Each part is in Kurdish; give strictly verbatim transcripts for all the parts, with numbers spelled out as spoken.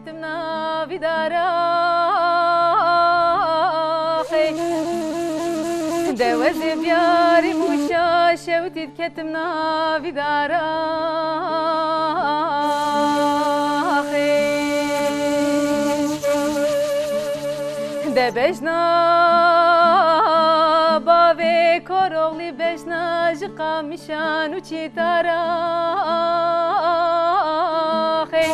Tim navî dara xey. De wezê diyarî mûşa şewtî diketim navî dara xey. De bejna bavê Koroxlî bejna ji qamiş şan û çîtara xey.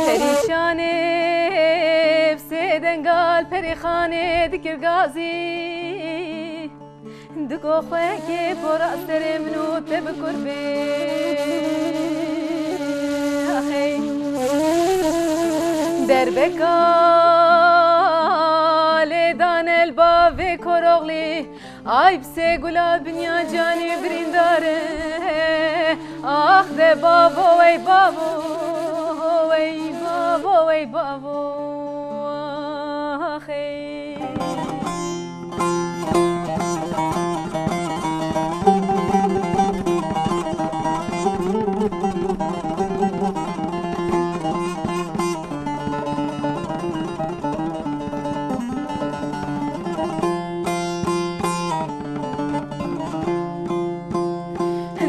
Perîşanê bi sê dengal perîxanê dikir gazî. Digo xwe ke pora serê min û te bi kurbê xey. Derbeka lê dane li bavê Koroxlî. Ay bi sê gula dinya canî birîndar e. Ax de bavo wey bavo, wey bavo, wey bavo. Axê.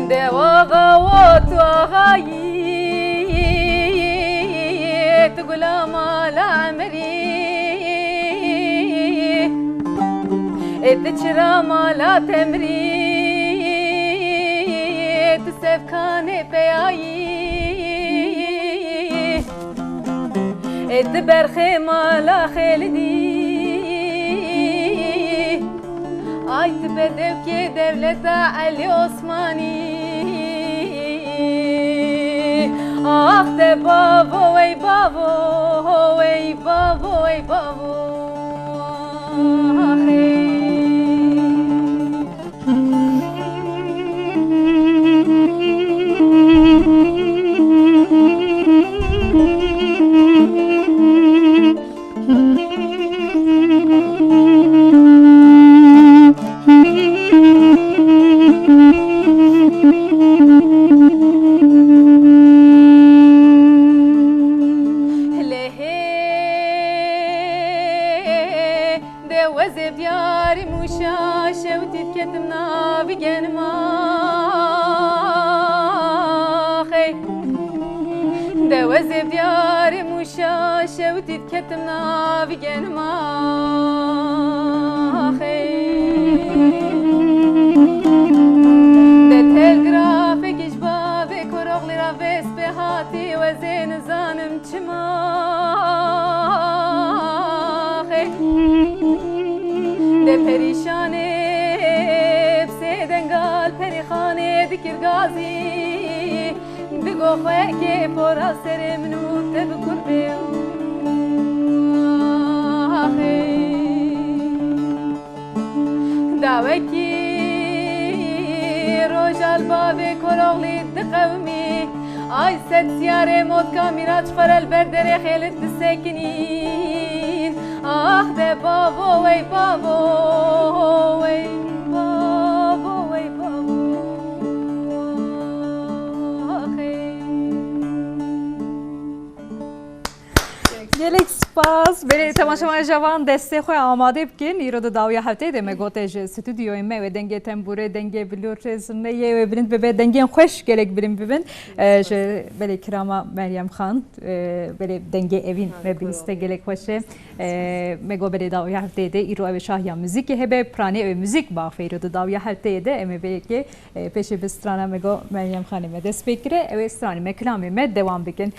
De waxa wo tu axayî, tu gula mala emirî, ê tu çira mala temrî, tu sevkanê peyayî. Ê di berxê mala xêlidî. Ay di bedewkê dewleta Elî Osmanî. Ax de bavo wey bavo, wey bavo, wey bavo. Axê. Lehê. De wezê diyarî mûşa şewtî diketim navî genima xey. De wezê diyarî mûşa şewtî diketim navî genima xey. De telgrafekî ji bavê Koroxlî ra vê spê hatî wezê nizanim çima xê. De perîşanê bi sê dengal perîxanê dikir gazî. Digo xwe ke pora serê min û te bi kurbê axê. Dawekî roja li bavê Koroxlî diqewimî. Ay sed siyarê motka Mîraç xwe re li ber derê Xêlit disekinîn. Ax de bavo wey bavo, wey bavo, wey bavo. Axê. Gelek spas. Belê temaşevanê cavan destê xwe amade bikin. Îro di dawiya hefteyê de me gote ji stûdyoyê me wê dengê tembûrê, dengê bilûrê, zirneyê wê bilind bibe, dengên xweş gelek bilind bibin. Ee, ji belê kirama Meryem Xan, ee, belê dengê evîn me bihîste gelek xweş e. Ee, me got belê dawiya hefteyê de îro ew ê şahiya muzîkê hebe, piranî ew ê muzîk bafe îro di dawiya hefteyê de em ê vê yekê, ee, pêşê bi strana me got Meryem Xanê me dest pê kire, ew ê stranê me, kilamê me dewam bikin.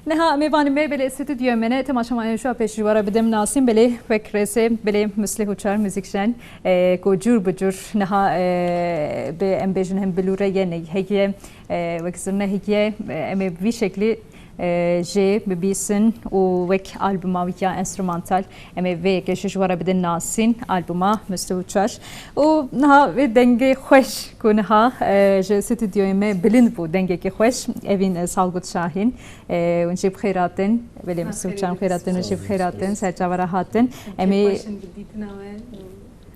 Niha mêvanê me belê stûdyoya me ne, temaşevanên şoya pêşî ji we re bidim nasîn, belê wek resê, belê Muslih Uçar, muzîkjen, e, ku cûr bi cûr niha, e, bi, em bêjin, hem bilûre ye, ney heye, e, wek zirne heye, e, em ê vî şeklî, e, jê bibîsin û wek albuma wî ya enstrumantal, em ê vê yekê jî ji we re bidin nasîn, albuma Muslih Uçar. Û niha vê dengê xweş ku niha, e, ji stûdyoyê me bilind bû, dengekî xweş, Evîn, e, Salgut Şahîn. Ee, hûn jî bi xêr hatin. Belê, Muslih Uçar, bi xêr hatin, hûn jî bi xêr hatin. Ser çava re hatin. Em ê,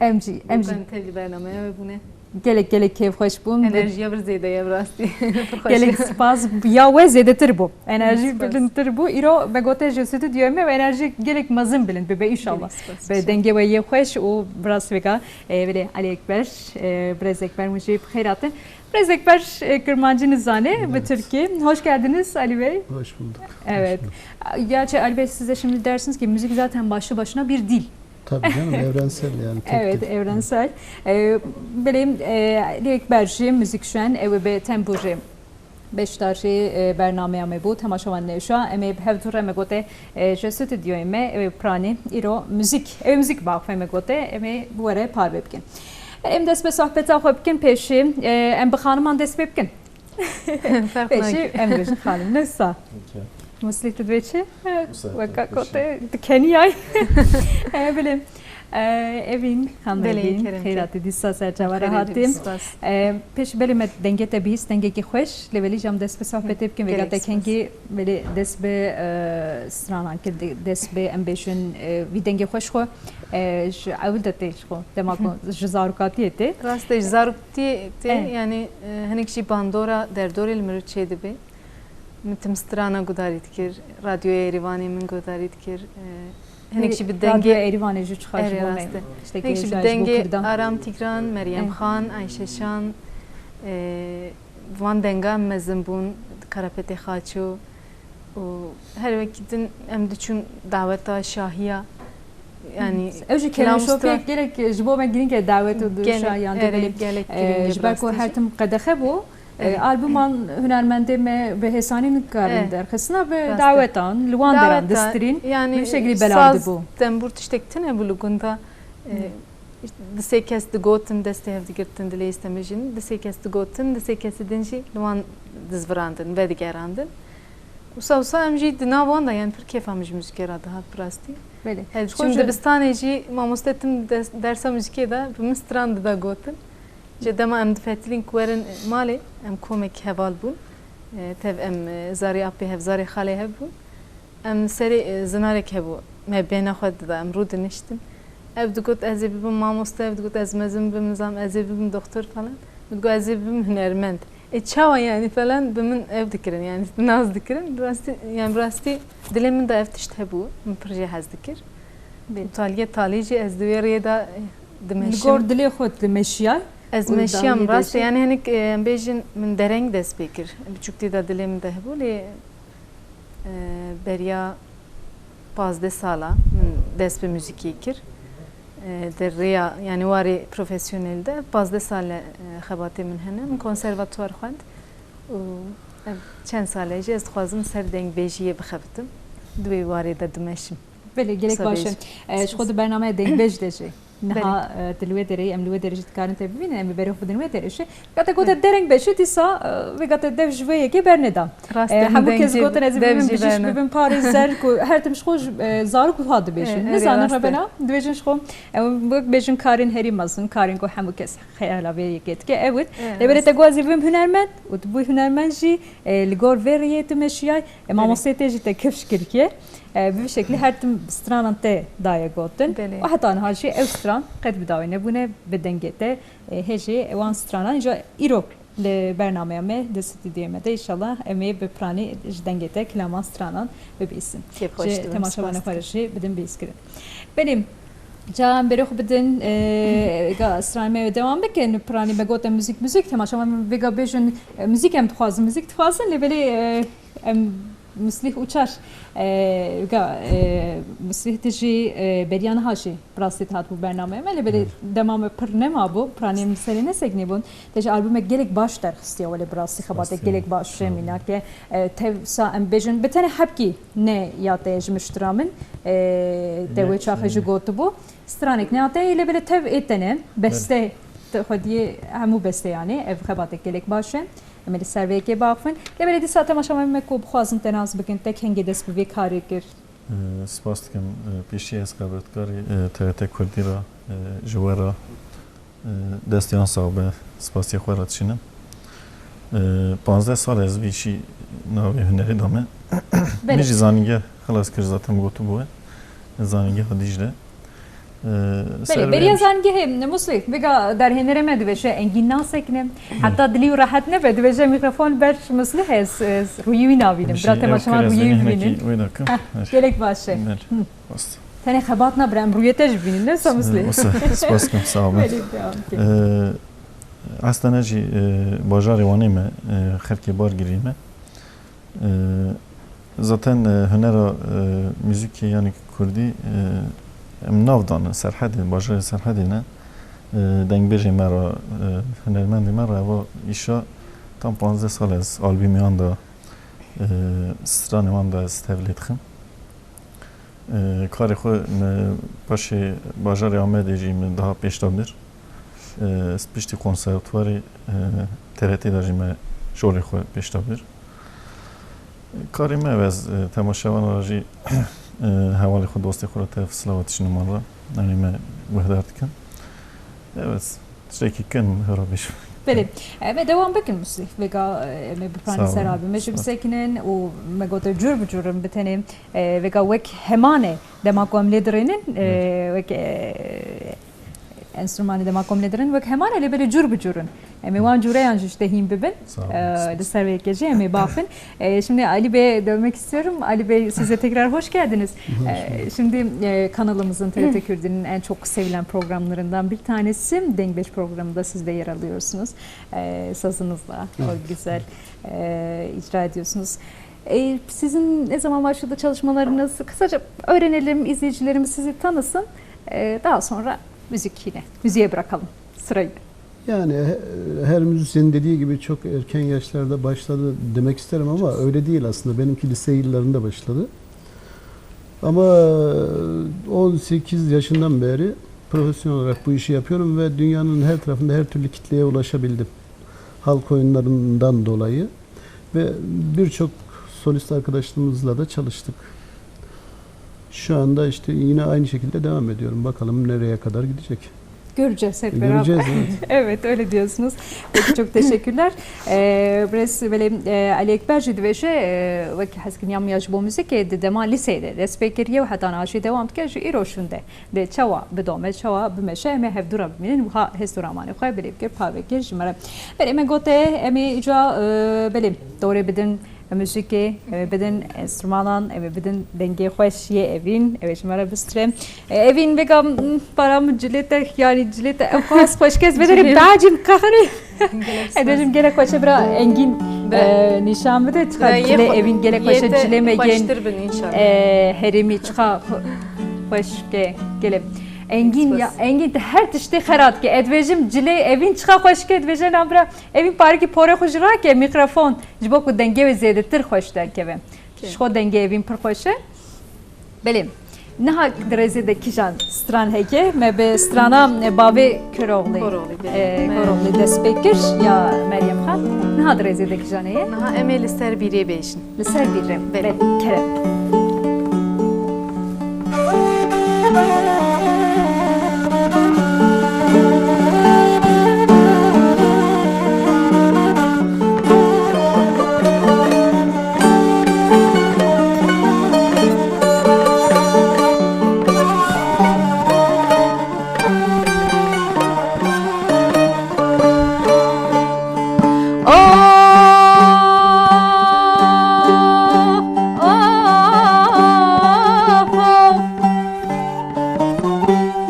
em jî, em jî. Tevlî bernameya we bûne. Gelek gelek kêfxweş bûn. Enerjiya vir zêde ye, bi rastî. Pir xweş. Gelek spas. Ya we zêdetir bû. Enerjî bilindtir bû. Îro me gote ji stûdyoyê me û enerjî gelek mezin bilind bibe înşallah. Bi dengê we yê xweş û bi rastî vêga, e, belê Elî Ekber, e, Birêz Ekber, min jî bi xêr hatin. Birêz Ekber, e, Kirmancî nizane, bi Tirkî. Hoş geldiniz Ali Bey. Hoş bulduk. Evet. Hoş bulduk. Gerçi Ali Bey, siz de şimdi dersiniz ki müzik zaten başlı başına bir dil. Tabii canım, evrensel yani, tek Evet, dil. Evrensel. E, belê, e, Elî Ekber jî muzîkşen, ew ê bi tembûrê beşdarî, e, bernameya me bû, temaşevan nêşa. Em ê bi hev du re me gote, e, ji stûdyoyê me, ew ê piranî îro muzîk, ew ê muzîk baxwe me gote, em ê bi we re parve bikin. Em dest bi sohbeta xwe bikin pêşî, e, em bi xaniman dest pê bikin. Ferq Pêşî nake. Em bêjin xanim, ne wisa? Peki. Muslî, tu dibê çi? Wisa, weka pêşî. Kotê dikeniyay. E, bilê. E, Evîn, xanim Belê, Evîn, kerem xeyr ke. Hatî dîsa ser çava re Xeyr hatî. Evîn, spas. E, pêşî belê me dengê te bihîst, dengekî xweş, lê belê jî em dest bi sohbetê bikin, vêga Gelek te spas. Kengî belê dest bi, e, stranan kir, de-, dest bi em bêjin, e, vî dengê xweş xwe, e, ji ewil de tê ji xwe, dema ku ji zarokatiyê tê. Rast e, ji zarok- Tê, tê, Eh. Yani, e, hinek jî bandora derdorê li mir çê dibe. Min tim strana gudarî dikir, Radyoya Êrîvanê min gudarî dikir. E, hinek jî bi dengê Radyoya Êrîvanê jî çiqa ji bo me tiştekî hêja ji bo Kurdan. Hinek jî bi dengê Aram Tîgran, Meryem Xan, Ayşe Şan, e, van denga mezin bûn, Karapetê Xaço. Û her wekî din em diçûn daweta şahiya. Yani ew jî kelîmestokê gelek ji bo me girîng e, dawet û şahiyan de belê. Gelek, erê, gelek girîng e, ji ber ku her tim qedexe bû. Erê. Albuman hunermendê me bi hêsanî nikarin derxistina, bi dawetan, li wan deran distirîn, yani bi şeklî beland dibû. Saz, tembûr tiştek tune bû li gunda. E, Di sê kes digotin, destê hev digirtin, dilê îstemijin, di sê kes digotin, di sê kesî din jî li wan dizvirandin, vedigerandin. Wisa wisa em jî di nav wan de, yani pir kêfa min ji muzîkê re dihat bi rastî. Belê. Ez diçûm dibistanê jî mamoste tim des-, dersa muzîkê de bi min stran dida gotin. Ji dema em difetilîn ku werin malê, em komek heval bûn. E, tev em, e, zarê apê hev, zarê xalê hev bûn. Em serê, e, zinarek hebû, me bêhna xwe dida, em rûdiniştin. Ev digot, ez ê bibim mamoste, ev digot, ez mezin bibim, nizam, ez ê bibim doxtor falan. Min digot, ez ê bibim hunermend. E, çawa yani falan bi min ev dikirin, yani nas dikirin. Bi rastî, yani bi rastî dilê min de ev tişt hebû, min pir jê hez dikir. Û taliyê talî jî ez di wê rêyê de, e, dimeşim. Li gor dilê xwe dimeşiyay? Ez meşiyam, rast e, yani hinek, e, em bêjin min dereng dest pê kir. Biçûktî de dilê min de hebû, lê E, beriya pazdeh sala min dest bi muzîkê kir. E, di rêya, yani warê profesyonel de pazdeh sal e, xebatê min hene. Min konservatuar xwend û ev çend sal e jî ez dixwazim ser dengbêjiyê bixebitim. Di wê warê de dimeşim. Belê, gelek baş e. E, ji xwe di bernameya dengbêj de jî. Niha, e, tu li wê derê, em li wê derê jî dikarin te bibînin, em ê berê xwe bidin wê derê jî. Ka te gote dereng beşê, dîsa, e, vêga te dev ji vê yekê berneda. Rast e, e, hemû kes gotin ez ê bibim bijîşk, bibim parêzer, ku her tim ji xwe ji, e, zarok wiha dibêjin. E, nizanin rast e. Rebena, dibêjin ji xwe, em wek bêjin karên herî mezin, karên ku hemû kes xeyala vê yekê dike, ew it. E, lê belê te got ez ê bibim hunermend, û tu bûyî hunermend jî, e, li gor vê rêyê tu meşiyay, e, mamosteyê te jî te kifş kiriye. E, bi vî şeklî her tim stranan te daye gotin. Belê. Û heta niha jî ew stran qet bi dawî nebûne, bi dengê te, e, hê jî wan stranan. Îja îro li bernameya me, di stûdyoya me de, înşallah em ê bi piranî ji dengê te kilaman stranan bibîsin. Kêfxweş dibim, spas dikim. Ji temaşevanê xwe re jî bidin bihîskirin. Belê, ca em berê xwe bidin, e, ga stranê me dewam bikin. Piranî me gote muzîk, muzîk, temaşevan vêga bêjin, e, muzîk em dixwazin, muzîk dixwazin, lê belê, e, Em Mislîh Uçar, e, ga, e, Mislîh tu jî, e, beriya niha jî bi rastî dihat bû bernameya me, lê belê dema me pir nema bû, piranê min serê neseknî bûn. Te ji albumek gelek baş derxistiye, welê bi rastî xebatek gelek baş e, mînake, e, tev sa em bêjin, bi tenê hebkî ne ya te ji miştira min, e, te wê çaxê jî gotibû. Stranek ne ya te ye, lê belê tev ê te ne, beste, te xwediyê hemû besteyanê, ev xebatek gelek baş e. Em ê li ser vê yekê biaxivin. Lê belê dîsa temaşevanên me ku bixwazin te nas bikin, te kengê dest bi vê karê kir? Ee, spas dikim. Ee, pêşî ez xebatkarê, ee, T R T Kurdî re, ee, ji we re, ee, destê wan sax be, spasiya xwe re dişînim. Ee, panzdeh sal ez vî şî navê hunerê de me. Belê. Min jî zanîngeh xilas kir, zaten gotibû we. Zanîngeha Dîcle. Ee, Belê, beriya zangehê, Muslih, vêga derhênerê me dibêje Engîn nasekine. Heta dilî û rehet nebe, dibêje mîkrofon ber Muslih, ez, ez rûyî wî nabînim. Bira temaşevan rûyê wî bibînin. Heh, gelek baş e. Hı. Tenê xebat nabire, em rûyê te jî bibînin, ne wisa Muslih? Wisa, spas kim, sağ olun. Belê, devam ke. Ee, aslında jî, e, bajarê Wanê me, e, xelkê Bargirî me. E, zaten, e, hunera, e, muzîkê, yanî kurdî, e, em nav dan Serhedê, bajarê Serhedê ne. E, dengbêjê me re, e, hunermendê me re, eva îşa tam panzdeh sal ez albûmê wan de, e, stranê wan de ez tevlê dixim. E, karê xwe me paşê bajarê Amedê jî min daha pêş da bir. E, ez piştî konservatuvarê, e, T R T de jî me şolê xwe pêş da bir. Karê me ev, ez, e, temaşevana re jî, e, hevalê xwe, dostê xwe re tev silav tişînim wan re. Yanî me guhdar dikin. Evet, tiştekî kin hera bêjim. Belê. Em ê dewam bikin Muslih. Vêga, e, em ê bipanî ser albûmê jî bisekinin û me gote cur bi cur in bi tenê, e, vêga wek heman e dema ku em lê dirênin, e, wek, e, enstrûmanê dema ku em lê dirênin wek heman e, lê belê cur bi cur in. Em ê wan cûreyan jî ji te hîn bibin. Sağ olun. E, li ser vê yekê jî em ê baxin. E, şimdi Ali Bey'e dönmek istiyorum. Ali Bey, size tekrar hoş geldiniz. Hoş bulduk. E, şimdi, e, kanalımızın, T R T Kürt'ünün en çok sevilen programlarından bir tanesi. Dengbêj programında siz de yer alıyorsunuz. E, sazınızla o güzel, e, icra ediyorsunuz. E, sizin ne zaman başladı çalışmalarınız? Kısaca öğrenelim, izleyicilerimiz sizi tanısın. E, daha sonra müzik yine, müziğe bırakalım sırayı. Yani he-, her müzisyenin dediği gibi çok erken yaşlarda başladı demek isterim ama öyle değil aslında. Benimki lise yıllarında başladı. Ama on sekiz yaşından beri profesyonel olarak bu işi yapıyorum ve dünyanın her tarafında her türlü kitleye ulaşabildim. Halk oyunlarından dolayı ve birçok solist arkadaşlarımızla da çalıştık. Şu anda işte yine aynı şekilde devam ediyorum. Bakalım nereye kadar gidecek. Göreceğiz hep beraber. Göreceğiz, evet. Evet, öyle diyorsunuz. Peki, çok teşekkürler. Ee, biraz böyle, e, Ali Ekber jî dibêje, e, wek hezkinya min ya ji bo muzîkê di dema lîseyê de dest pê kiriye û heta niha jî dewam dike, ji îro şûnde de çawa bidome, çawa bimeşe, em ê hevdû re bimînin, wiha hest û ramanê xwe belê bikir, pavê kir ji me re. Belê, me gote, em ê îca, e, belê, dorê bidin muzîkê, e, bidin enstrûmanan, em ê bidin dengê xweş yê Evîn, ew ê ji me re bistire. E, Evîn, vêga, m, para min cilê te, yanî cilê te ew qas xweşik e, ez vê derê bacim qehirî. Ez dibêjim gelek xweş e, bira Engîn, e, nîşan bide, çiqa cilê Evîn gelek xweş e, cilê me yên, e, herêmî çiqa xwe-, xweşik e, gelê. Engîn ya, Engîn, tu her tiştê xera dike. Ez dibêjim cilê Evîn çiqa xweşik e, dibêje na bira Evîn, parikî porê xwe jî rake, mîkrofon, ji bo ku dengê wê zêdetir xweş derkeve. Ji xwe dengê Evîn pir xweş e. Belê. Niha di rêzê de kîjan stran heke? Me bi strana, e, Bavê Koroğlu, Koroğlu, belê. E, Koroğlu dest pê kir ya Meryem Xan. Niha di rêzê de kîjan heye? Niha em ê Li Ser Bîrê bêjin. Li Ser Bîrê. Belê. Belê, kerem.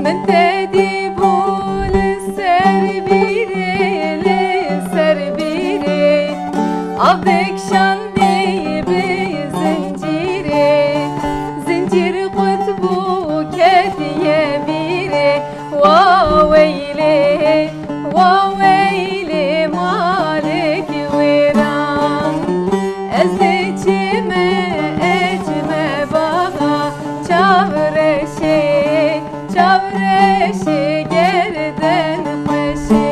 Min te dîbû li ser bîrê, li ser bîrê. Av dikşandî bi zincîrê, zincîr qut bû ketiye bîrê. Wa weylê, wa weylê malik wêran. Ez diçime, ecme baxa çavreşê, çavreşê gerden xweşê.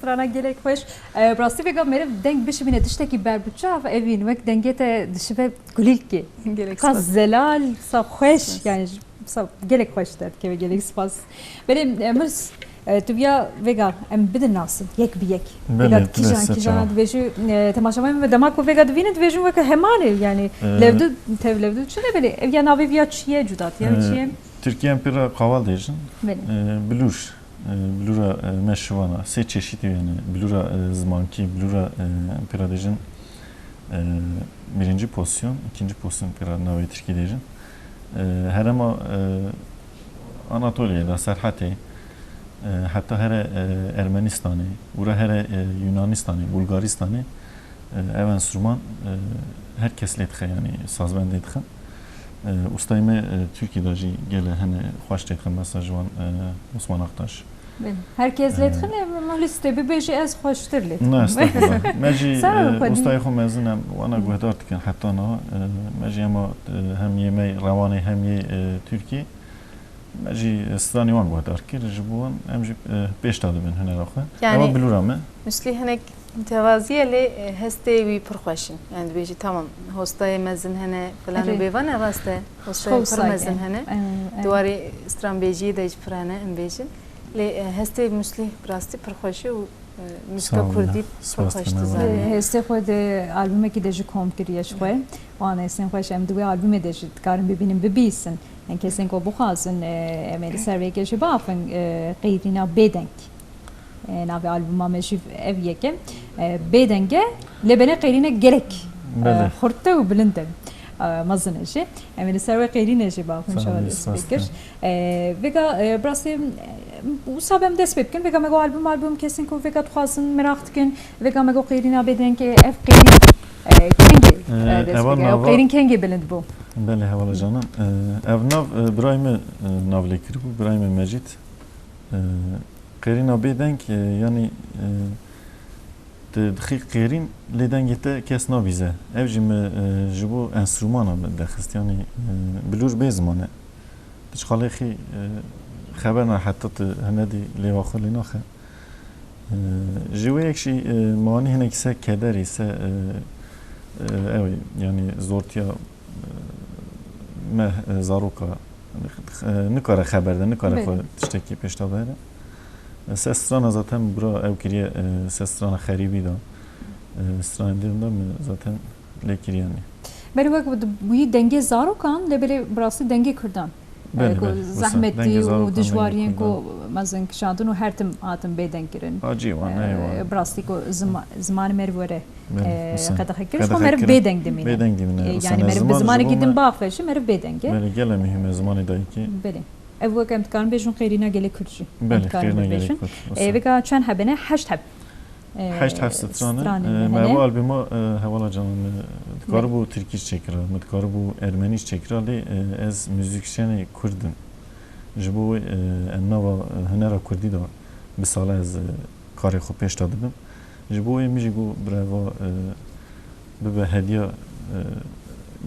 Rana gelek xweş. E, bi rastî vêga meriv deng bişimîne tiştekî berbiçav, evîn wek dengê te dişibe kulîlkê. Gelek Qas spas. Zelal, sa xweş, Spas. Yani, sa gelek xweş derdikeve, gelek spas. Belê, e, Mirs, e, tu viya vêga em bidin nasin, yek bi yek. Belê, Vêga tu kîjan, dest kîjana çawa. Dibêjî, e, temaşevanên me dema ku vêga dibînin, dibêjin weke heman e, yani, E, levdu, tev levdu çi ne belê? Ev ya navê viya çi ye, cuda, yani, e, çi ye? Tirkiye em pê re qaval dêjin. Belê. E, bilûr. E, bilûra, e, me şivana. Sê çeşîtî yani. Bilûra, e, zimankî, bilûra, e, em pê re dêjin, e, birinci pozisyon, ikinci pozisyon pê re navê tirkî dêjin. E, herêma, e, Anatoliyê de, Serhetê, e, heta here, e, Ermenistanê, û re here, e, Yunanistanê, Bulgaristanê, e, ev enstrûman, e, her kes lê dixe, yani sazbend lê dixin. E, ustayê me, e, Tirkî de jî gele hene xweş lê dixin, mesela ji wan, e, Osman Aktaş. Belê. Her kes lê E, dixin, e, Mirs, tu bibêjî ez xweştir lê Ne, dixim. Estexfirullah. Me jî, Sağ ol, e, xwedî. Ustayê xwe mezin em wana guhdar dikin heta niha. E, me jî hema, e, hem yê me Rewanê hem yê, e, Tirkî. Me jî, e, stranê wan guhdar kir. Ji bo wan em jî, e, pêş de dibin hunera xwe. Yani, Ewa bilûra me. Mislî hinek mütevazî ye lê, e, hestê wî pir xweş in. Yani dibêjî tamam, hostayê mezin hene, filan û Erê. Bêvan e, rast e. Hostayê pir mezin hene. Ew, ew. Di warê stranbêjiyê de jî pir hene, em bêjin. Lê, e, hestê Mislî bi rastî pir xweş e û, e, muzîka kurdî pir xweş dizane. Hestê xwe di albumekî de jî kom kiriye ji xwe. Wan hestên xweş em di wê albumê de jî dikarin bibînin, bibîsin. Em kesên ku bixwazin, e, em ê li ser vê yekê jî biafin, e, Qeyrîna Bêdeng. E, navê albuma me jî ev yek e. E, Bêdeng e, lê belê qeyrînek gelek, e, Belê. Xurt e û bilind e. E, mezin e jî. Em ê li ser wê qeyrînê jî biafin, Sağ ol, inşallah dest pê kir. E, vêga, e, bi rastî, e, wisa be em dest pê bikin. Vêga me got album, album, kesên ku vêga dixwazin, meraq dikin. Vêga me got Qeyrîna Bêdeng e, ev qeyrîn, e, kengê, e, dest pê kir? Ew qeyrîn kengê bilind bû? Belê, hevala canan. E, ev nav, e, birayê me, e, nav lê kiribû, birayê me Mecîd. E, Qeyrîna Bêdeng, e, yanî, e, tu dixî qeyrîn, lê dengê te kes nabîze. Ev jî me, e, ji bo enstrûmana me derxist. Yanî, e, bilûr bê ziman e. Tu ji xalê xî, e, xeber na heta tu hinedî lêva xwe lê naxe. E, ji wê yek jî, e, me anî hinek se kederî, se, e, e, ew ê, yanî zortiya, e, me, e, zaroka, e, nikare xeber de, nikare Belê. Xwe tiştekî pêş de bihêle. E, se strana zaten bira ew kiriye, e, se strana xerîbî de. E, stranên din de me zaten lê kiriye ne. Belê wek wî dengê zarokan, lê belê bi rastî dengê kurdan. Belê, e, ku belê, wisa, zehmetî dengê û zarokan, dengê dijwariyên ku kurdan. Mezin kişandin û her tim hatin bêdeng kirin. Hacî wan, e, eywa. Bi rastî ku zima-, zimanê meriv were, Belê, e, wisa. Qedexe kirin, ji bo Qedexe meriv kirin. Bêdeng dimîne. Bêdeng dimîne, E, wisa. Yani Ne, meriv bi ziman ji zimanekî bo din me biaxivê jî, meriv bêdeng e. Belê, gelek muhîm e zimanê dayikê. Belê. Ev wek em dikarin bêjin qeyrîna gelê Kurd jî. Em Belê, dikarin qeyrîna gelê bibêjin. Kurd, wisa. E, vêga çend hebine? Heşt heb. E, Heşt heb stran e. Stran e, E, me hene. Ev albuma, e, hevala canan, e, dikaribû Belê. Tirkî çêkira, me dikaribû Ermenî çêkira, lê, e, ez muzîkşenê Kurd im. Ji bo wê, e, em nava, e, hunera Kurdî de bi sala ez, e, karê xwe pêş de dibim. Ji bo wê min jî got, bireva, e, bibe hediya, e,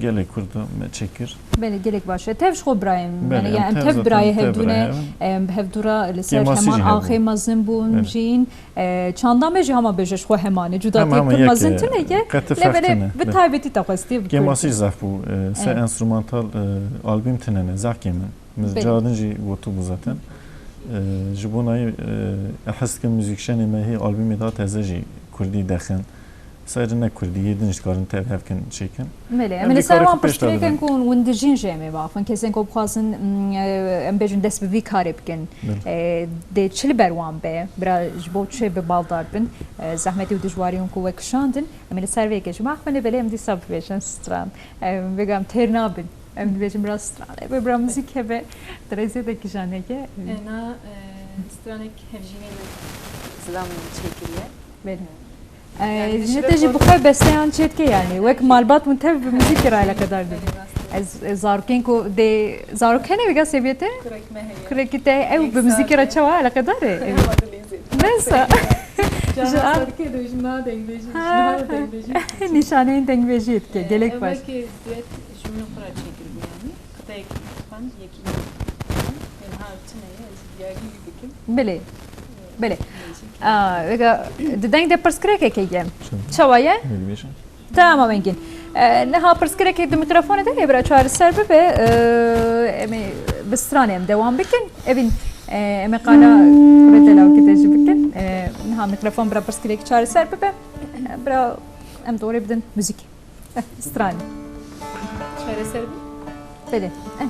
gelê Kurd de me çêkir. Belê, gelek baş e. Tev ji xwe birayê min. Belê, Yani, em ya em tev tev zaten birayê tev hevdû ne. Birayê min. Em bi hevdû re li ser Kêmasî heman jî hebû. Axê mezin bûn Belê. jîn. E, çanda me jî hema bêje ji xwe heman e. Cudatiya Hema hema Kurd yek mezin e. Tune ye. Qet Lê ferq belê tune. Bi Belê. Taybetî te xwestiye bi Kêmasî Kurdî. zaf bû. E, se Evet. enstrûmantal, e, albûm tune ne. Zaf kêm in. Min Belê. cara din jî gotibû zaten. E, ji bo nayê, e, hez dikim muzîkşenê me hê albûmê da teze jî Kurdî dexin. Serê ne Kurdî, yê din jî dikarin tev hev kin çêkin. Belê, Em em li vî ser karê wan xwe pêş de pirsgirêkên dibin. ku hûn dijîn jî em ê biaxivin. Kesên ku bixwazin, mm, e, em bêjin dest bi vî karê bikin. Belê. E, dê çi li ber wan be? Bira ji bo çi bi baldar bin? E, zehmetî û dijwariyên ku we kişandin, em ê li ser vê yekê jî biaxivin, lê belê em dîsa bibêjin stran. Em vêga em têr nabin. Em dibêjin bira stran hebe, bira muzîk hebe. Di rêzê de kîjan heke? Ena, e, stranek hevjînê min zilamê min çêkiriye. Belê. E, Yani, Jînete jî bi xwe besteyan çêdike yani. Wek malbat min tev bi muzîkê re eleqedar dibin. Belê, rast e. Ez, e, zarokên ku dê, zarok hene vêga seviyete? Kurek me heye. Kurekî te ew bi muzîkê re çawa eleqedar e? Ew. Hewa dilê zêde. Neyse. Cana Ji a- serdikê de ji na dengbêjî, Ha. ji na dengbêjî. Nîşaneyên dengbêjiyê dike, E, gelek baş. Ew wekî duet ji min xwe re çêkiribû yani. Qiteyek xwend, yekî xwend. Ên ha tune ye, ez diyarî wî bikim. Belê. E, Belê. Aa, vêga di deng de pirsgirêkekê ye. Çawa ye? Tamam Engîn. Ee, niha pirsgirêkê di mîkrofonê de ye, bira çareser bibe. Ee, em ê bi stranê em dewam bikin. Evîn, ee, em ê qala kurê delawkê te jî bikin. Ee, niha mîkrofon bira pirsgirêkê çareser bibe. Ee, bira em dorê bidin muzîkê. Stranê. Çareser bû? Belê. Eh.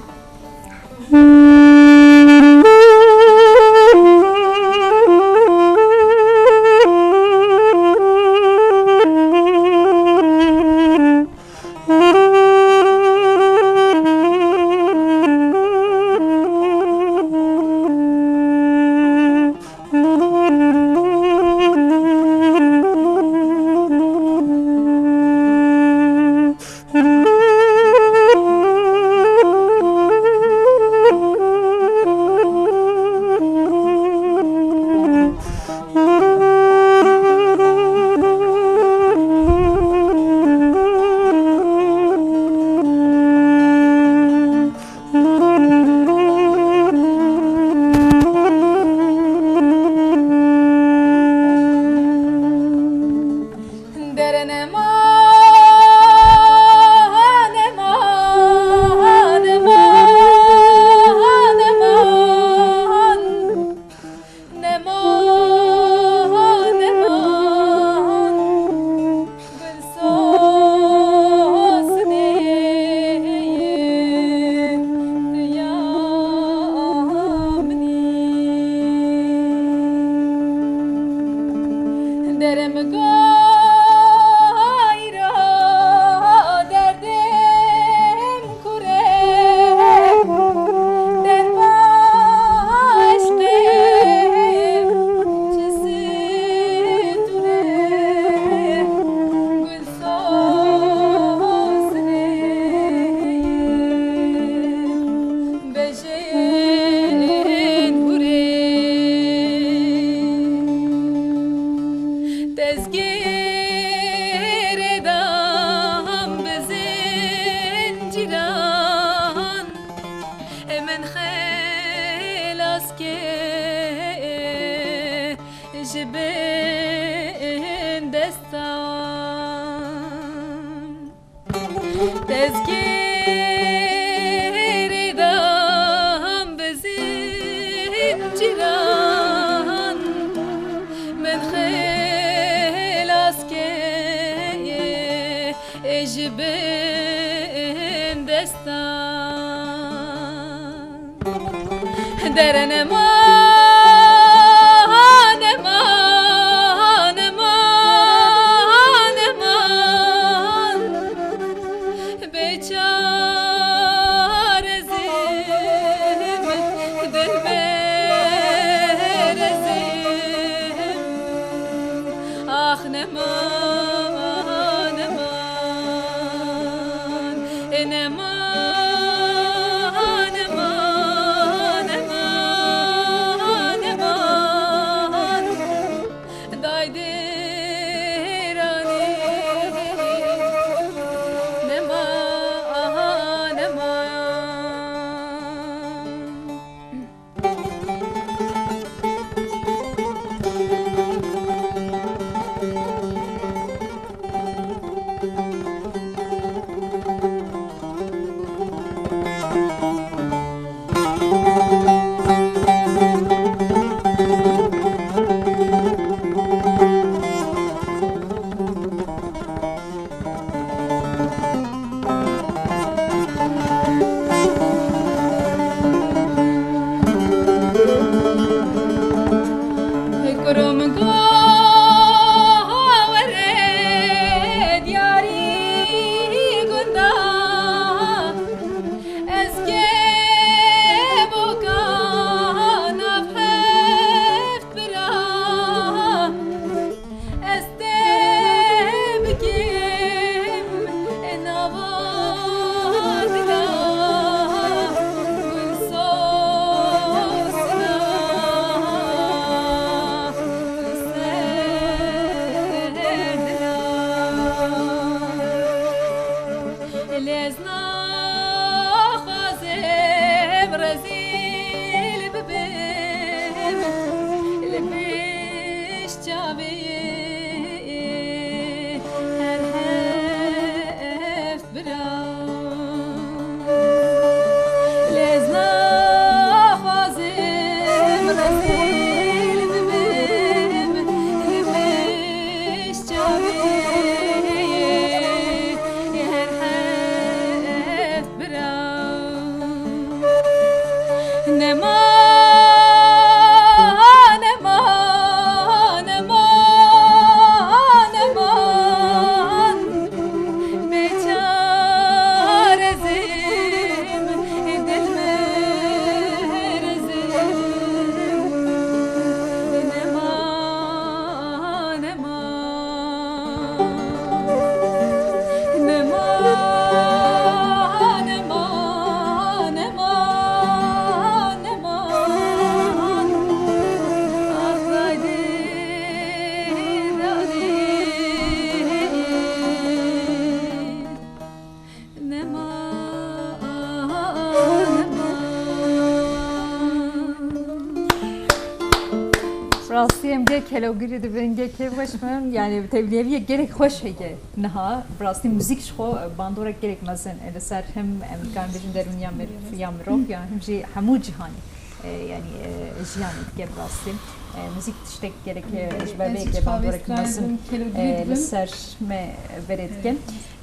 Rastî em gelek kelogirî dibin, gelek kêfxweş bin. Yani tevliyeviyek gelek xweş heye niha. Bi rastî muzîk ji xwe bandorek gelek mezin e li ser him em dikarin bêjin derûniya mir-, ya mirov ya him jî hemû cîhanê. E, yani e, jiyanê dike bi rastî. E, muzîk tiştek gelek e, ji ber vê yekê bandorek mezin e, li ser me berê dike.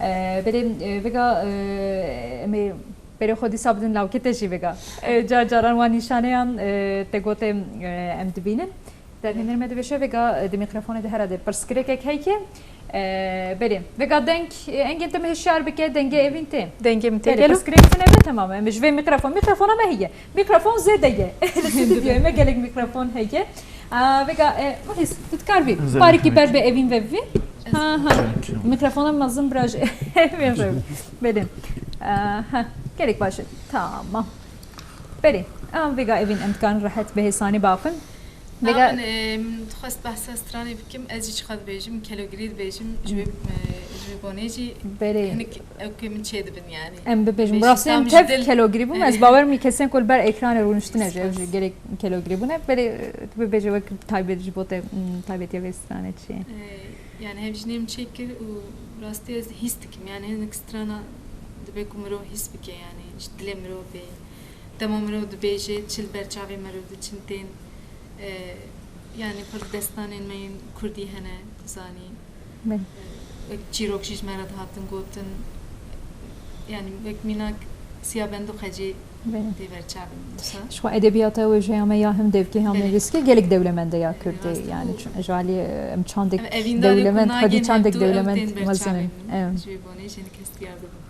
E, belê e, vêga e, em ê Berê xwe dîsa bidin lawkê te jî vêga. E, car caran wan nîşaneyan e, te gotê e, em dibînin. Derhêner me dibêje vêga e, di mîkrofonê de herhalde pirsgirêkek heye. E, belê. Vêga deng, e, engên te me hişyar bike, dengê evîn tê. Dengê min tê Belê, gelo? Pirsgirêk tune be, temam e. Em ji vê mîkrofon, mîkrofona me heye. Mîkrofon zêde ye. Li stûdyoyê me gelek mîkrofon heye. A, vêga, e, Muhlis, tu dikar bî. Zêde Barikî ber be evîn ve bivî. Ha, ha. Mîkrofona mezin bira ji evîn re. Belê. A, ha. Gelek baş e. Tamam. Belê. Em vêga evîn em dikarin rehet bi hêsanî bafin. Vêga Navin, e, min dixwest behsa stranê bikim, ez jî çiqa dibêjim, kelogirî dibêjim, ji wê, e, ji wê bonê jî Belê. hinik ew kê min çê dibin yani. Em bibêjin, Bêjin, bi rastî em tam ji tev dil. kelogirî bûn. Ez bawer im kesên ku li ber ekranê rûniştine jî, ew jî Spas. gelek kelogirî bûne. Belê, e, tu bibêje wek taybet ji bo te, hmm, taybetiya vê stranê çi ye? E, yani hevjînê min çêkir û rastî ez hîs dikim. Yani hinek strana dibe ku mirov hîs bike yani. Ji dilê mirov bê. Dema mirov dibêje, çi li ber çavê mirov diçin tên. E, yani pir destanên me yên kurdî hene, zanî. Belê. E, wek çîrok jî ji me re dihatin gotin. Yani wek mînak Siya Bendo Xecê Belê. tê ber çavê min wisa. Ji xwe edebiyata wêjeya me ya him devkê hem Belê. nivîskê gelek dewlemend e ya Kurdî. Rast e. Yani çi-, ji alî, e, em çandek Em evîndarê ku dewlemend, xwedî nagên çandek hevdû, ew dewlemend tên ber mezin çavê in. min. Evet. Ji wê bonê jî hinek ez diyar dibim.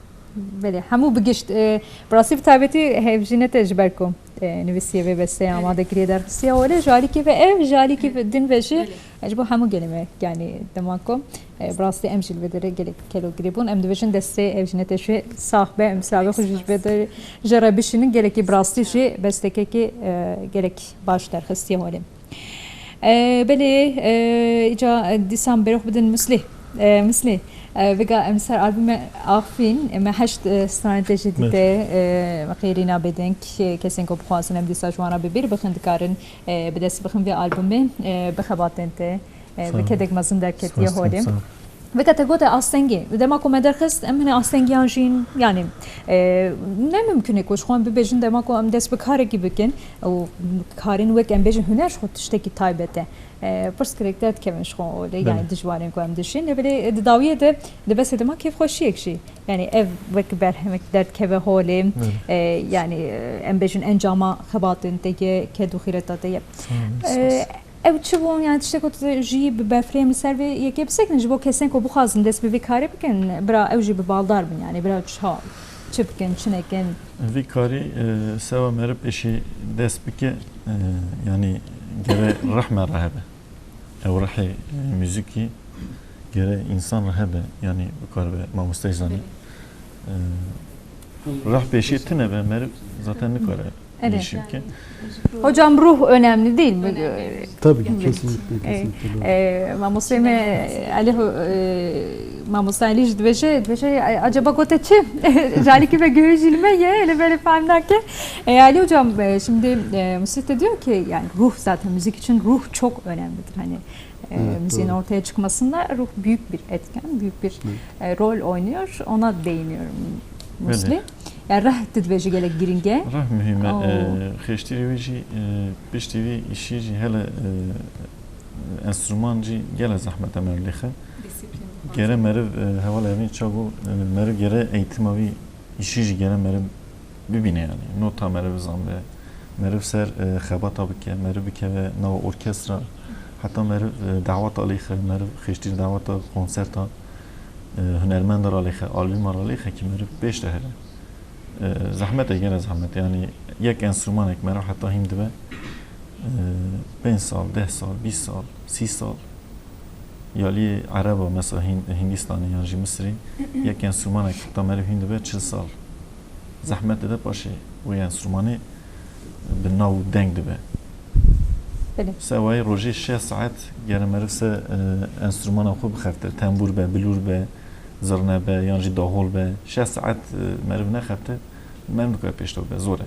Belê, hemû bigişt, e, bi rastî bi taybetî hevjînê te ji ber ku, e, nivîsiye vê besteyê Belê. amade kiriye derxistiye holê, ji alîkî ve ev, ji alîkî ve Belê. din ve jî, Belê. e, ji bo hemû gelê me, yani dema ku, e, bi rastî em jî li vê derê gelek kelogirî bûn. Em dibêjin destê hevjînê te jî sax be, em slavê xwe jî ji vê derê jê re bişînin, gelekî bi rastî jî bestekekî, e, gelek baş derxistiye holê. E, belê, e, îca, e, dîsan berê xwe bidin Muslî. E, Muslî, e, vêga em ser albûmê Afîn, e, me heşt, e, stranê te jî dîte, e, me qêrîna bêdeng, e, kesên ku bixwazin em dîsa ji wan re bi bîr bixin dikarin, e, bi dest bixin vê albûmê, e, bi xebatên te, e, Sağ ol. bi kedek mezin derketiye Spas dikim, holê. sağ ol. Vêga te gote astengî. Dema ku me derxist, em hine astengiyan jîn, yani, e, ne mimkun e ku ji xwe em bibêjin dema ku em dest bi karekî bikin û karên wek em bêjin huner ji xwe tiştekî taybet e. E, pirsgirêk derdikevin ji xwe olê, yani Belê. dijwarên ku em dijîn. Lê belê di dawiyê de, di besê dema kêfxweşiyek jî. Yani ev wek berhemek derdikeve holê. Belê. E, yani, e, em bêjin encama xebatên te ye, ked û xîreta te ye. Sağ olun, E, spas. Ew çi bûn, yani tiştek ku tu jî bi berfirê em li ser vê yekê bisekinin ji bo kesên ku bixwazin dest bi vê karê bikin, bira ew jî bi baldar bin, yani bira çi, çi bikin, çi nekin? Vî karî, e, sewa meriv pêşî dest bike, e, yani gere rih me re hebe. Ew rihê, e, muzîkî gere însan re hebe, yani bikaribe mamosteyî zanî. E, rih pêşî tune be, meriv zaten nikare Erê. bir iş bike. Hocam, ruh önemli değil mi? Önemli. Tabii ki, Evet. kesinlikle, E, kesinlikle doğru. e, Mamoste me Elî ho-, e, Mamoste Elî jî dibêje, dibêje, "E, acaba gote çi?" Jalîkî ve guhê jî li me ye, li me li fehm nake. E, Ali hocam, e, şimdi, e, Muslih de diyor ki, yani ruh zaten müzik için ruh çok önemlidir. Hani, e, Evet, müziğin doğru. ortaya çıkmasında ruh büyük bir etken, büyük bir, Evet. e, rol oynuyor. Ona değiniyorum Muslih. Belê. Ya reh tu dibêjî gelek girîng e. Reh muhîm e. Oo. E, xêştirî wî jî, e, piştî vî îşî jî hele, e, enstrûman jî gele zehmet e meriv lêxe. Disiplîn. Gere meriv, e, heval evîn çago, e, meriv gere eğitima vî îşî jî gere meriv bibîne yani. Nota meriv bizanbe. Meriv ser, e, xebata bike, meriv bikeve nava orkestra. Heta meriv, e, daweta lêxe, meriv xêştirî daweta konserta, e, hunermenda ra lêxe, albûma ra lêxe ki meriv pêş de here. E, zehmet e, gene zehmet. Yani yek enstrûmanek meriv heta hîn dibe, e, pênc sal, deh sal, bîst sal, sî sal. Yalî Ereba, mesela Hîn-, Hîndistanê yan jî Misirê, yek enstrûmanek heta meriv hîn dibe çil sal. Zehmet dide paşê wê enstrûmanê bi nav û deng dibe. Belê. Sewayê rojê şeş saet gere meriv se, e, enstrûmana xwe bixefte, tembûr be, bilûr be, zirne be, yan jî dahol be. Şeş saet, e, meriv nexefte, meriv nikare pêşde be, zor e.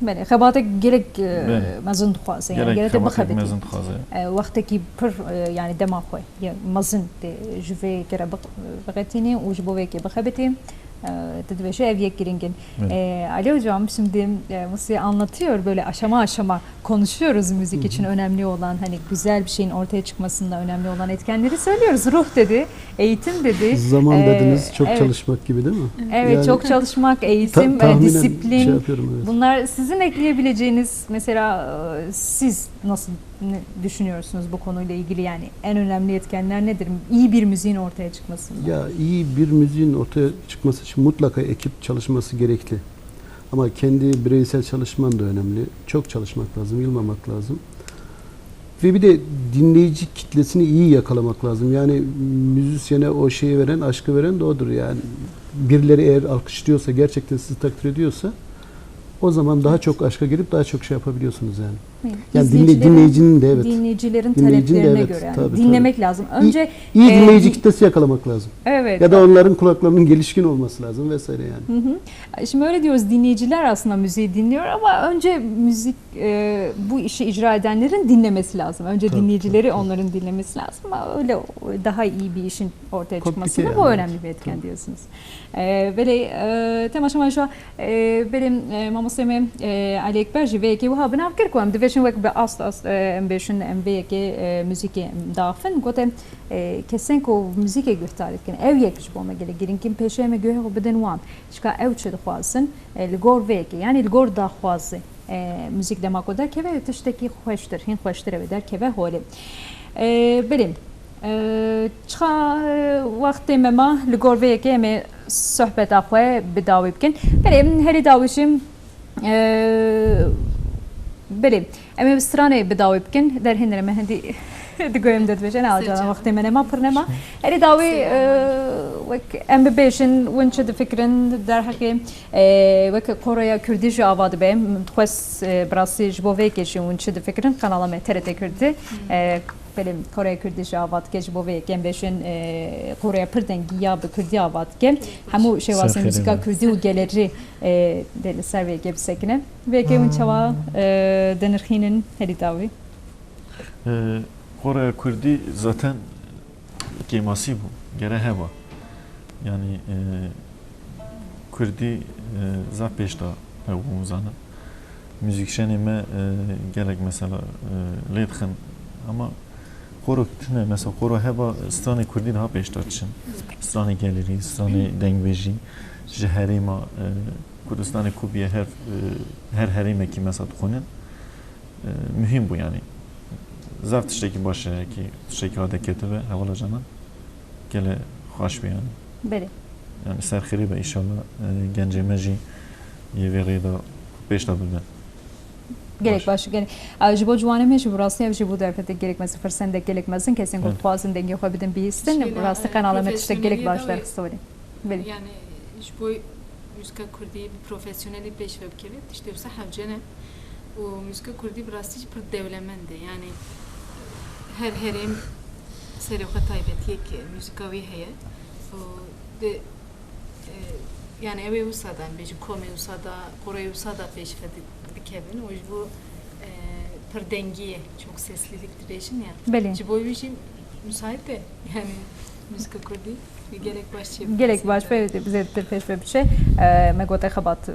Belê, xebatek gelek e, Belê. Mezin dixwaze, yani Gelek gerek te xebatek bixebitî. Mezin dixwaze. E, Wextekî pir e, yani dema xwe ye mezin tê ji vê yekê re biq- biqetînî û ji bo vê yekê bixebitî. E, Te dibêje ev yek giringin. Belê. E, Ali Hocam, şimdi e, Musi anlatıyor, böyle aşama aşama konuşuyoruz müzik için önemli olan, hani güzel bir şeyin ortaya çıkmasında önemli olan etkenleri söylüyoruz. Ruh dedi, eğitim dedi. Zaman Ee, dediniz, çok evet. çalışmak gibi değil mi? Evet, Yani çok çalışmak, Ta- eğitim, e, tahminen disiplin. Şey yapıyorum, evet. Bunlar sizin ekleyebileceğiniz, mesela e, siz nasıl ne düşünüyorsunuz bu konuyla ilgili, yani en önemli etkenler nedir? İyi bir müziğin ortaya çıkmasında. Ya iyi bir müziğin ortaya çıkması için mutlaka ekip çalışması gerekli. Ama kendi bireysel çalışman da önemli. Çok çalışmak lazım, yılmamak lazım. Ve bir de dinleyici kitlesini iyi yakalamak lazım. Yani müzisyene o şeyi veren, aşkı veren de odur. Yani birileri eğer alkışlıyorsa, gerçekten sizi takdir ediyorsa, o zaman daha çok aşka girip daha çok şey yapabiliyorsunuz yani. Yani dinle- İzleyicilerin- dinleyicinin de, evet. Dinleyicilerin Dinleyicinin de, taleplerine evet, göre tabii, dinlemek tabii. Lazım. İyi- Önce İyi e, dinleyici din- kitlesi yakalamak lazım. Evet. Ya da onların kulaklarının gelişkin olması lazım vesaire yani. Hı hı. Şimdi öyle diyoruz, dinleyiciler aslında müziği dinliyor ama önce müzik e, bu işi icra edenlerin dinlemesi lazım. Önce Tabii, dinleyicileri tabii, tabii. Onların dinlemesi lazım. Ama öyle daha iyi bir işin ortaya Komplike çıkmasında yani, bu evet. Önemli bir etken Tabii. Diyorsunuz. E, belê, e, temaşevan şu, e, belê, e, mamostê me, e, Ali Ekber jî vê yekê wiha bi nav kir ku em dibêjin wek bi ast ast, e, em bêjin, em vê yekê, e, muzîkê em daxin. Gote, e, kesên ku muzîkê guhdar dikin, ev yek ji bo me gelek girîng in, pêşê me guhê xwe bidin wan. Çika ew çi dixwazin, e, li gor vê yekê, yanî li gor daxwazê, e, muzîk dema ku derkeve tiştekî xweştir, hîn xweştir ew ê derkeve holê. E, belê, e, çiqa, e, wextê me ma li gor vê yekê em ê sohbeta xwe bi dawî bikin. Belê, herî dawî jî, e, belê, em ê bi stranê bi dawî bikin. Derhênire me hindî digoyim de dibêje, ne acaba wextê me nema, pir nema. Herî dawî, e, wek em bibêjin, win çi difikirin, derheqê, e, wek Koroya Kurdî jî ava dibe. Min dixwest, e, bi rastî ji bo vê yekê jî win çi difikirin, kanala me T R T Kurdî. E, Belê, Koreya Kurdî jî ava dike, ji bo vê yekê em bêjin, e, Koreya pir dengî ya bi Kurdî ava dike. Hemû şêwazên muzîka Kurdî û gelerî, e, dê li ser vê yekê bisekine. Vê yekê hûn çawa, e, dinirxînin herî dawî? E, Koreya Kurdî zaten kêmasî bû, gere heba. Yanî, e, Kurdî, e, zaf pêş de hebû, zanin. Muzîkjenê me, e, gelek mesela, e, lê dixin. Ama Koro tune, mesela Koro heba stranê Kurdî daha pêş de diçin. Stranê gelerî, stranê dengbêjî, ji herêma, e, Kurdistanê ku bûye her, e, her herêmekî mesela dixwînin. E, muhîm bû yanî. Zaf tiştekî baş e, ki tiştekî hate ketibe, hevala canan. Gele xweş bû yanî. Belê. Yanî ser xêrê be, înşallah, e, gencê me jî yê vê rêda pêş de bibin. Gelek baş, gelek. A, ji bo ciwanê me jî bi rastî ev jî bû derfetê gelek mezin, firsendek gelek mezin, kesên ku dixwazin dengê xwe bidin bihîstin. Bi rastî qenala me tiştek gelek baş derxiste holê. Belê. Yanî ji bo muzîka kurdî bi profesyonelî pêş ve bikeve, tiştê wisa hewce ne. Û muzîka kurdî bi rastî jî pir dewlemend e. Yanî her herêm serê xwe taybetiyek muzîka wî heye. Û di, e, yanî ew ê wisa da, em bêjin komê wisa da, qoreyê wisa da pêş ve di-, dikevin. Û ji bo, e, pir dengî ye, çok seslilik dibêjin ya. Belê. Ji bo wî jî müsait e. Yanî muzîka kurdî. Gelek baş çê. Gelek baş be, zêdetir pêş ve biçe. E, me gote xebat, e,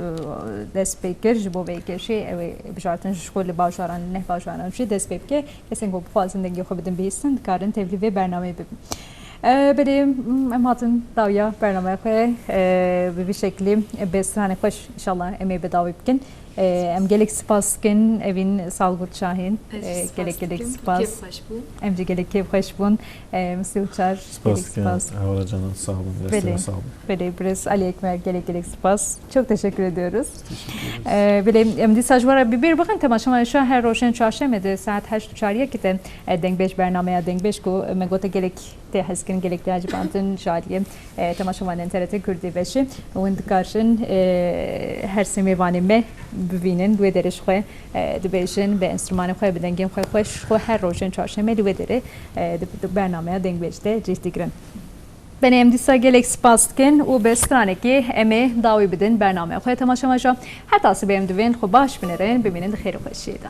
dest pê kir, ji bo vê yekê jî ew ê bijartin ji xwe li bajaran, neh bajaran jî dest pê bike. Kesên ku bixwazin dengê xwe bidin bihîstin, dikarin tevlî vê bernameyê bibin. E, belê, em hatin dawiya bernameya xwe, e, bi vî şeklî, e, bi stranê xweş, înşallah em ê bi dawî bikin. E, em gelek spas dikin Evîn Salgurt Şahîn. E, gelek gelek spas. Em jî gelek kêfxweş bûn. E, Misli Uçar, gelek spas. Hevala canan, sağ olun. Belê. Sağ olun. Belê, Birêz Ali Ekmer, gelek gelek spas. Çok teşekkür ediyoruz. Teşekkür ederiz. E, belê, em dîsa ji we re bi bîr bixin, temaşevanên şa her rojên çarşemê de saet heşt û çariyekê de, e, Dengbêj bernameya Dengbêj ku me gote gelek tê hezkirin, gelek tê ecibandin ji aliyê, e, temaşevanên T R T Kurdî ve jî. Hûn dikarin, e, her sê mêvanê me bibînin, wê derê ji xwe, e, dibêjin, bi enstrûmanên xwe, bi dengên xwe xweş, xwe her rojên çarşemê li wê derê, e, di, di bernameya Dengbêj de cih digirin. Benê em dîsa gelek spas dikin û bi stranekê em ê dawî bidin bernameya xwe temaşevajan. Heta sibê em divên xwe baş binêrin, bimînin di xêr û xweşiyê de.